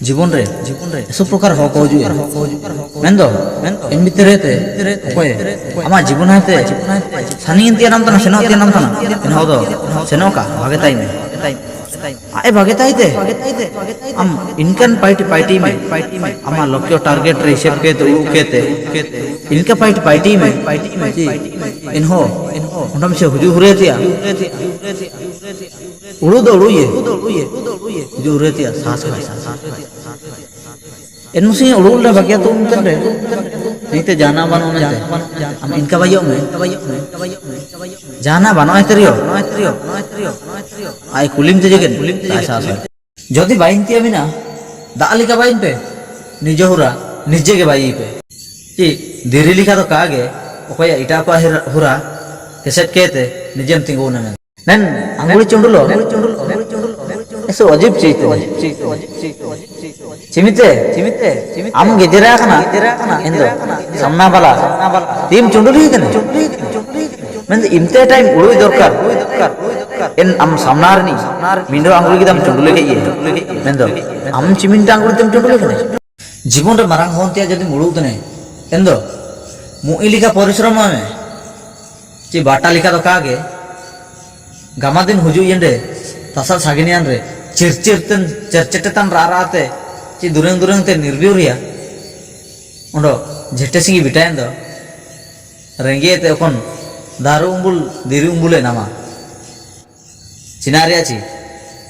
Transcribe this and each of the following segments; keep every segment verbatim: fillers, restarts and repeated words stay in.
ᱡᱤᱵᱚᱱ ᱨᱮ ᱮᱥᱚᱵ ᱯᱨᱚᱠᱟᱨ ᱦᱚᱸ ᱠᱚ ᱦᱤᱡᱩᱜᱼᱟ᱾ ᱢᱮᱱᱫᱚ, ᱮᱱ ᱵᱷᱤᱛᱤᱨ ᱨᱮ ᱛᱮ ᱚᱠᱚᱭ ᱟᱢᱟᱜ ᱡᱤᱵᱚᱱ ᱦᱟᱱᱛᱮ ᱥᱟᱺᱜᱤᱧ ᱛᱤᱭᱟᱱᱟᱢ ᱛᱟᱦᱮᱱᱟ, ᱥᱮᱱᱚᱜ ᱛᱤᱭᱟᱱᱟᱢ ᱛᱟᱦᱮᱱᱟ, ᱮᱱᱦᱚᱸ ᱫᱚ ᱥᱮᱱᱚᱜ ᱠᱟ ᱵᱷᱟᱜᱮ ᱛᱟᱭ ᱢᱮ᱾ ᱟᱡ ᱵᱷᱟᱜᱮ ᱛᱟᱭ ᱛᱮ ᱟᱢ ᱤᱱᱠᱟᱱ ᱯᱟᱭᱴᱤ ᱯᱟᱭᱴᱤ ᱢᱮ, ᱟᱢᱟᱜ ᱞᱚᱠᱠᱷᱚ ᱴᱟᱨᱜᱮᱴ ᱨᱮ ᱦᱤᱥᱟᱹᱵ ᱠᱮᱛᱮ, ᱩᱲᱩᱜ ᱠᱮᱛᱮ, ᱤᱱᱠᱟ ᱯᱟᱭᱴᱤ ᱯᱟᱭᱴᱤ ᱢᱮ᱾ ᱮᱱᱦᱚᱸ ᱚᱸᱰᱮᱢ ᱥᱮ ᱦᱩᱡᱩᱜ ᱦᱩᱨᱮ ᱛᱤᱭᱟ, ᱩᱲᱩᱜ ᱫᱚ ᱩᱲᱩᱜ ᱤᱭᱟᱹ, ᱦᱩᱡᱩᱜ ᱦᱩᱨᱮ ᱛᱤᱭᱟ, ᱥᱟᱦᱟᱥ ᱠᱷᱟᱡ᱾ ᱮᱱ ᱢᱩᱥᱤ ᱩᱲᱩᱞ ᱨᱮ ᱵᱟᱜᱤᱭᱟ ᱛᱚ ᱩᱱᱛᱮᱱ ᱨᱮ᱾ ᱱᱤᱛᱮ ᱡᱟᱦᱟᱱᱟᱜ ᱵᱟᱹᱱᱩᱜ ᱢᱮᱱᱛᱮ᱾ ᱟᱢ ᱤᱱᱠᱟ ᱵᱟᱭᱚᱜ ᱢᱮ᱾ ᱡᱟᱦᱟᱱᱟᱜ ᱵᱟᱹᱱᱩᱜ ᱮ ᱛᱮᱨᱤᱭᱚ᱾ ᱟᱭ ᱠᱩᱞᱤᱢ ᱛᱮ ᱡᱮᱜᱮᱱ᱾ ᱟᱭ ᱥᱟᱥ ᱟᱭ᱾ ᱡᱚᱫᱤ ᱵᱟᱭᱤᱱ ᱛᱤᱭᱟ ᱢᱮᱱᱟ, ᱫᱟᱜ ᱞᱮᱠᱟ ᱵᱟᱭᱤᱱ ᱯᱮ᱾ ᱱᱤᱡᱮ ᱦᱩᱨᱟ, ᱱᱤᱡᱮ ᱜᱮ ᱵᱟᱭᱤ ᱯᱮ᱾ ᱪᱤ, ᱫᱤᱨᱤ ᱞᱮᱠᱟ ᱫᱚ ᱠᱟᱜᱮ, ᱚᱠᱚᱭᱟᱜ ᱮᱴᱟᱜ ᱠᱚᱣᱟᱜ ᱦᱤᱨ-, ᱦᱩᱨᱟ, ᱮᱥᱮᱫ ᱠᱮᱛᱮ, ᱱᱤᱡᱮᱢ ᱛᱤᱸᱜᱩᱱᱟ ᱢᱮᱱ᱾ ᱱᱮᱱ ᱟᱝᱜᱩᱲᱤ ᱪᱩᱸᱰᱩᱞᱚ᱾ ᱮᱥᱚ ᱟᱡᱤᱵ ᱪᱤᱡ ᱛᱮ᱾ ᱪᱤᱢᱤᱛᱮ, ᱟᱢ ᱜᱮᱡᱮᱨᱟ ᱠᱟᱱᱟ, ᱮᱱᱫᱚ, ᱥᱟᱢᱱᱟ ᱵᱟᱞᱟ, ᱛᱤᱢ ᱪᱩᱸᱰᱩᱞᱤ ᱠᱟᱱᱟ᱾ ᱢᱮᱱᱫᱚ ᱤᱢᱛᱮ ᱴᱟᱭᱤᱢ ᱩᱲᱩᱭ ᱫᱚᱨᱠᱟᱨ᱾ ᱮᱱ ᱟᱢ ᱥᱟᱢᱱᱟ ᱨᱤᱱᱤᱡ, ᱢᱤᱫ ᱟᱝᱜᱩᱲᱤ ᱜᱤᱫᱟᱢ ᱪᱩᱸᱰᱩᱞᱤ ᱠᱮᱫ ᱤᱭᱟᱹ᱾ ᱢᱮᱱᱫᱚ, ᱟᱢ ᱪᱤᱢᱤᱱᱴᱟ ᱟᱝᱜᱩᱲᱤ ᱛᱮᱢ ᱪᱩᱸᱰᱩᱞᱤ ᱠᱟᱱᱟ᱾ ᱡᱤᱵᱚᱱ ᱨᱮ ᱢᱟᱨᱟᱝ ᱦᱚᱱ ᱛᱮᱭᱟᱜ ᱡᱩᱫᱤᱢ ᱩᱲᱩᱜ ᱛᱟᱱᱮ, ᱮᱱᱫᱚ, ᱢᱩᱜᱤ ᱞᱮᱠᱟ ᱯᱚᱨᱤᱥᱨᱚᱢ ᱢᱮ᱾ ᱪᱮ ᱵᱟᱴᱟ ᱞᱮᱠᱟ ᱫᱚ ᱠᱟᱜᱮ, ᱜᱟᱢᱟ ᱫᱤᱱ ᱦᱩᱡᱩᱜ ᱭᱮᱱ ᱨᱮ, ᱛᱟᱥᱟᱫ ᱥᱟᱜᱮᱱ ᱭᱟᱱ ᱨᱮ, ᱪᱤᱨᱪᱤᱨ ᱛᱮᱱ, ᱪᱮᱨᱪᱮᱴᱮ ᱛᱟᱱ ᱨᱟᱜ ᱨᱟᱜ ᱛᱮ, ᱪᱮ ᱫᱩᱨᱟᱹᱝ ᱫᱩᱨᱟᱹᱝ ᱛᱮ ᱱᱤᱨᱵᱤᱭᱩᱨ ᱭᱟ, ᱚᱸᱰᱚ ᱡᱷᱮᱴᱮ ᱥᱤᱸᱜᱤ ᱵᱤᱴᱟᱭᱮᱱ ᱫᱚ, ᱨᱮᱸᱜᱮᱡ ᱛᱮ ᱮᱠᱷᱚᱱ ᱫᱟᱨᱩ ᱩᱢᱵᱩᱞ, ᱫᱤᱨᱤ ᱩᱢᱵᱩᱞᱮ ᱱᱟᱢᱟ᱾ ᱪᱤᱱᱟ ᱨᱮᱭᱟᱜ ᱪᱤ,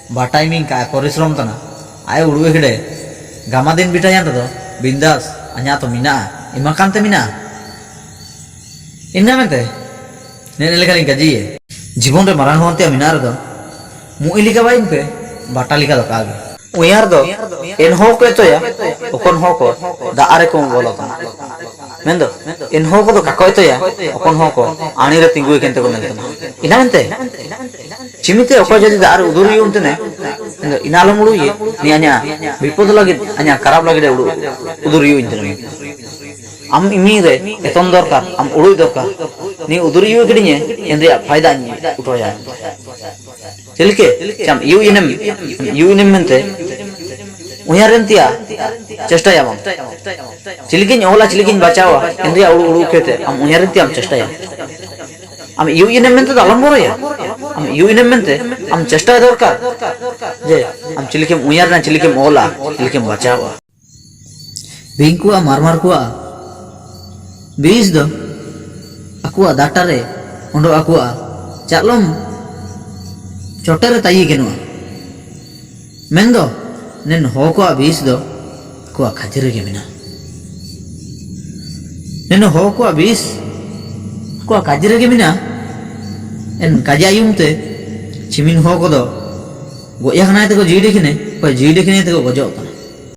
ᱵᱟᱴᱟᱭ ᱢᱤᱝ ᱠᱟᱭ ᱯᱚᱨᱤᱥᱨᱚᱢ ᱛᱟᱱᱟ, ᱟᱭ ᱩᱲᱩ ᱮᱠᱷᱲᱮ, ᱜᱟᱢᱟ ᱫᱤᱱ ᱵᱤᱴᱟ ᱭᱟᱱ ᱨᱮᱫᱚ, ᱵᱤᱱᱫᱟᱥ, ᱟᱧᱟ ᱛᱚ ᱢᱤᱱᱟ, ᱮᱢᱟ ᱠᱟᱱ ᱛᱮ ᱢᱤᱱᱟ᱾ ᱤᱱᱟ ᱢᱮᱱᱛᱮ, ᱱᱮ ᱱᱮ ᱞᱮᱠᱟ ᱞᱤᱧ ᱠᱟᱡᱤᱭᱮ᱾ ᱡᱤᱵᱚᱱ ᱨᱮ ᱢᱟᱨᱟᱝ ᱦᱚᱱ ᱛᱮᱭᱟᱜ ᱢᱮᱱᱟᱜ ᱨᱮᱫᱚ, ᱢᱩᱜᱤ ᱞᱮᱠᱟ ᱵᱟᱭᱤᱱ ᱯᱮ, ᱵᱟᱴᱟ ᱞᱮᱠᱟ ᱫᱚ ᱠᱟᱜᱮ᱾ ᱩᱭᱦᱟᱹᱨ ᱫᱚ ᱮᱱᱦᱚᱸ ᱠᱚ ᱮᱛᱚᱭᱟ, ᱚᱠᱚᱱ ᱦᱚᱸ ᱠᱚ ᱫᱟᱜ ᱨᱮᱠᱚ ᱵᱚᱞᱚ ᱛᱟᱦᱮᱱᱟ᱾ ᱢᱮᱱᱫᱚ, ᱮᱱᱦᱚᱸ ᱠᱚᱫᱚ ᱠᱟᱠᱚ ᱮᱛᱚᱭᱟ, ᱚᱠᱚᱱ ᱦᱚᱸ ᱠᱚ ᱟᱹᱬᱤ ᱨᱮ ᱛᱤᱸᱜᱩ ᱮᱠᱮᱱ ᱛᱮᱠᱚ ᱢᱮᱱ ᱛᱟᱦᱮᱱᱟ᱾ ᱤᱱᱟ ᱢᱮᱱᱛᱮ, ᱪᱤᱢᱤᱛᱮ ᱚᱠᱚᱭ ᱡᱩᱫᱤ ᱫᱟᱜ ᱨᱮ ᱩᱫᱩᱨ ᱦᱩᱭᱩᱜ ᱛᱮᱱᱮ, ᱢᱮᱱᱫᱚ, ᱤᱱᱟ ᱟᱞᱚᱢ ᱩᱲᱩᱭᱮ, ᱱᱤᱭᱟᱹ ᱟᱹᱧᱟ ᱵᱤᱯᱚᱫ ᱞᱟᱹᱜᱤᱫ, ᱟᱹᱧᱟ ᱠᱷᱟᱨᱟᱯ ᱞᱟᱹᱜᱤᱫ ᱮ ᱩᱲᱩ-, ᱩᱫᱩᱨ ᱦᱩᱭᱩᱜ ᱛᱮᱱᱮ᱾ ᱟᱢ ᱤᱢᱤ ᱨᱮ ᱮᱛᱚᱱ ᱫᱚᱨᱠᱟᱨ, ᱟᱢ ᱩᱲᱩᱭ ᱫᱚᱨᱠᱟᱨ᱾ ᱱᱤᱭᱟᱹ ᱩᱫᱩᱨ ᱦᱩᱭᱩᱜ ᱠᱤᱫᱤᱧᱮ, ᱮᱱ ᱨᱮᱭᱟᱜ ᱯᱷᱟᱭᱫᱟ ᱤᱧ ᱩᱴᱷᱟᱹᱭᱟ᱾ ᱪᱮᱫ ᱞᱮᱠᱟ? ᱪᱟᱢ ᱤᱭᱩ ᱤᱱᱮᱢ, ᱤᱭᱩ ᱤᱱᱮᱢ ᱢᱮᱱᱛᱮ, ᱩᱭᱦᱟᱹᱨ ᱨᱮᱱᱛᱤᱭᱟ ᱪᱮᱥᱴᱟᱭᱟᱢ ᱟᱢ᱾ ᱪᱤᱞᱤᱠᱤᱧ ᱚᱞᱟ, ᱪᱤᱞᱤᱠᱤᱧ ᱵᱟᱪᱟᱣᱟ, ᱮᱱᱨᱮᱭᱟᱜ ᱩᱲᱩ ᱩᱲᱩ ᱠᱟᱛᱮ ᱟᱢ ᱩᱭᱦᱟᱹᱨ ᱨᱮᱱᱛᱤᱭᱟᱢ ᱪᱮᱥᱴᱟᱭᱟ᱾ ᱟᱢ ᱤᱭᱩ ᱤᱱᱮᱢ ᱢᱮᱱᱛᱮ ᱫᱚ ᱟᱞᱚᱢ ᱵᱚᱨᱚᱭᱟ᱾ ᱟᱢ ᱤᱭᱩ ᱤᱱᱮᱢ ᱢᱮᱱᱛᱮ ᱟᱢ ᱪᱮᱥᱴᱟᱭ ᱫᱚᱨᱠᱟᱨ ᱡᱮ ᱟᱢ ᱪᱤᱞᱤᱠᱤᱢ ᱩᱭᱦᱟᱹᱨᱟ, ᱪᱤᱞᱤᱠᱤᱢ ᱚᱞᱟ, ᱪᱤᱞᱤᱠᱤᱢ ᱵᱟᱪᱟᱣᱟ᱾ ᱵᱤᱧ ᱠᱚᱣᱟᱜ ᱢᱟᱨᱢᱟᱨ ᱠᱚᱣᱟᱜ ᱵᱤᱥ ᱫᱚ ᱟᱠᱚᱣᱟᱜ ᱫᱟᱴᱟ ᱨᱮ ᱚᱸᱰᱚᱜ ᱟᱠᱚᱣᱟᱜ ᱪᱟᱛᱞᱚᱢ ᱪᱚᱴᱮ ᱨᱮ ᱛᱟᱭᱤ ᱜᱟᱱᱚᱜᱼᱟ᱾ ᱢᱮᱱᱫᱚ ᱱᱮᱱ ᱦᱚᱲ ᱠᱚᱣᱟᱜ ᱵᱤᱥ ᱫᱚ ᱟᱠᱚᱣᱟᱜ ᱠᱟᱡᱤ ᱨᱮᱜᱮ ᱢᱮᱱᱟᱜᱼᱟ᱾ ᱱᱮᱱ ᱦᱚᱲ ᱠᱚᱣᱟᱜ ᱵᱤᱥ ᱟᱠᱚᱣᱟᱜ ᱠᱟᱡᱤ ᱨᱮᱜᱮ ᱢᱮᱱᱟᱜᱼᱟ᱾ ᱮᱱ ᱠᱟᱡᱮ ᱟᱭᱩᱢ ᱛᱮ ᱪᱤᱢᱤᱱ ᱦᱚᱲ ᱠᱚᱫᱚ ᱜᱚᱡ ᱟᱠᱟᱱᱟᱭ ᱛᱮᱠᱚ ᱡᱤᱣᱤ ᱰᱮᱠᱷᱤᱱᱮ, ᱚᱠᱚᱭ ᱡᱤᱣᱤ ᱰᱮᱠᱷᱤᱱᱮ ᱛᱮᱠᱚ ᱜᱚᱡᱚᱜ ᱠᱟᱱᱟ᱾